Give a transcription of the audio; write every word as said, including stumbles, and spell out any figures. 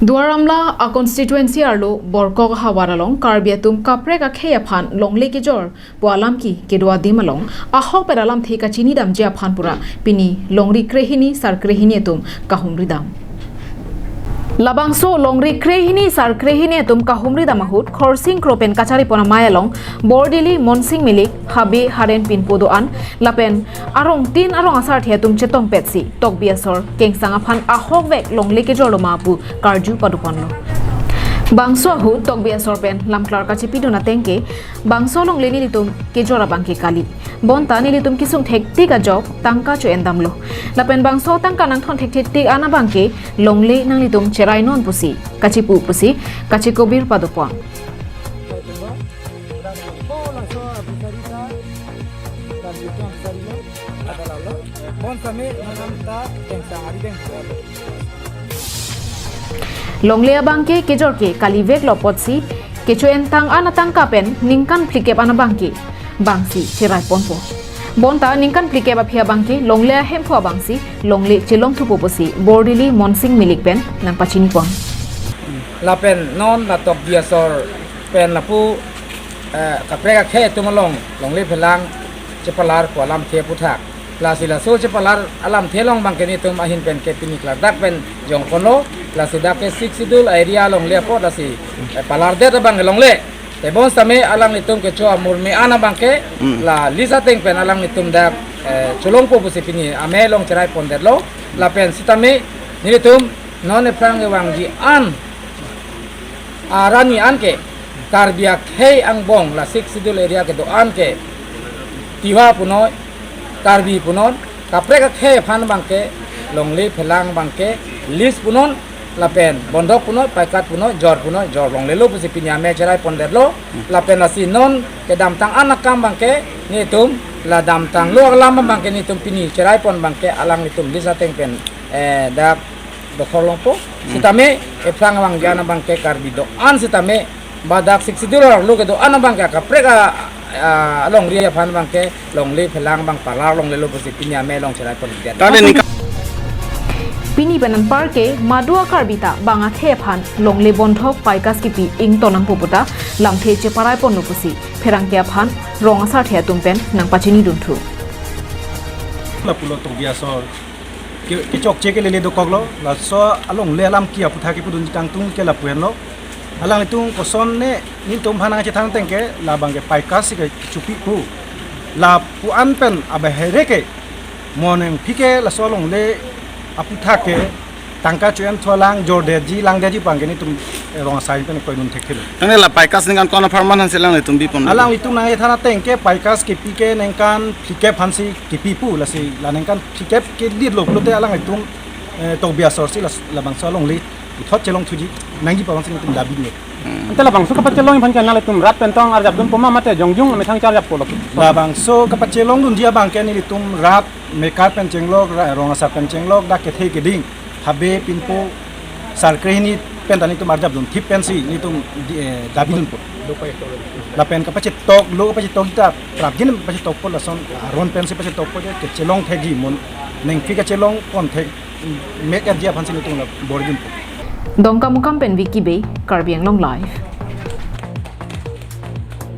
Duar Amla a constituency arlo Borkok ahavar along Karbi atum kaprek akhei aphan longle kejor pu alam ke kedo adim along ahok pen alamthe kachini damji aphan pura pini longri krehini sar krehini atum kahumri dam. Labangso longri krehini sar krehini atum kahumri dam ahut Khorsing Kro pen kachari pon amei along Bordili Monsing Milik, Habe Haren Pinpo do-an lapen arong tin arong asarthe atum chetongpetsi Tokbi asor kengsang aphan ahok vek longle kejor lo ma pu karju padoponlo. Bangso ahut Tokbi asor pen lamklar kachipidun ateng ke bangso longle nelitum kejor abang ke kali. Bonta nelitum kesung thektik ajok tangka cho-en damlo. Lapen bangso tangka nangthon thektik an abang ke longle nanglitum cherai non pusi, kachipu pusi, kachikobir padopon. Longle abang ke kejor ke kali veklo apotsi kecho-en tang an atangka pen ningkan phlikep an abang ke bangsi cherai ponpo. Bonta ningkan phlikep aphi abang ke longle ahemphu abangsi longle chelong thupo pusi Bordili Monsing Milik pen nangpachini pon. Lapen non la Tokbi asor pen lapu, eh, kaprek akhei atum along longle phelang chepalar pu alamthe aphuthak. Lasi laso chepalar alamthe along abang ke nelitum ahin pen ke pini klardak pen jongponlo, lasi dak ke Sixth Schedule area longle apot lasi, eh, palardet abang ke longle. Tebon sitame alanglitum kecho amurme an abang ke, hmm, la list ateng pen alanglitum dak, eh, cholongpo pusi pini amei along cherai pondetlo. Lapen sitame nelitum non ephrang kevangji an arani an ke Karbi akhei angbong la Sixth Schedule area kedo-an ke Tiwa punon, Karbi punon, kaprek akhei aphan abang ke longle phelang abang ke list punon lapen bondhok punon, paikat punon, jor punon, jor longlelo pusi pini amei cherai pondetlo. Lapen lasi non kedamtang an akam abang ke nelitum la damtanglo alam abang ke nelitum pini cherai pon abang ke alanglitum list ateng pen, eh, dak dokhor longpo. Hmm. Sitame ephrang kevangji an abang ke Karbi do-an sitame ba dak Sixth Schedule arlo kedo-an abang ke kaprek a, a, alongri aphan abang ke longle phelang abang palar longlelo pusi pini amei along cherai pondet. Tangte ningkan pini pen anpar ke madu a Karbi ta bang akhei aphan longle bondhok paikas kipi ington nangpo pu ta lamthe cheparai ponlo pusi pherangke aphan rong asarthe atum pen nangpachini dunthu. Lapulo Tokbi asor ke, kechokche kelele dokoklo, laso alongle alam ke aphuthak kepudun kangtung ke lapu henlo. Alanglitum kosonne nelitum aphan nangchethan ateng ke labang ke paikas si kechopi pu. Lapu an pen abahere ke mo nangphi ke laso alongle aphuthak ke tangka cho-en thulang jordetji langdetji abang ke nelitum, eh, rong asar pen koidun thekthelo. Tangte la paikas ningkan ko-an apharman aphansi alanglitum bipon? Alanglitum nangchethan ateng ke paikas kipi ke ningkan phlikep aphansi kipi pu, lasi la ningkan phlikep kedetlo pulote alanglitum, eh, Tokbi asor si la, labangso alongle puthot chelong thuji nangji pu abangsi nelitum dabi ne. Hmm. Ante labangso kapachelong aphan ke nanglitum rat pen tong arjapdunpo ma mate jongjung amethang charjappo lo? Labangso kapachelong dunji abang ke nelitum rat mekar pen chenglok, ra-, rong asar pen chenglok, dak kethe keding Habe Pinpo sar krehini pen ta nelitum arjapdun thip pensi nelitum di, eh, dabidunpo. Lapen kapachetok, lo kapachetok ta prapjin pachetokpo, lason aron pensi pachetokpo je kechelong thekji, mo nangphi kachelong pon thek mek arji aphansi nelitum la bordunpo. Dongkamukam pen Vicky Bey, Karbi Anglong Live.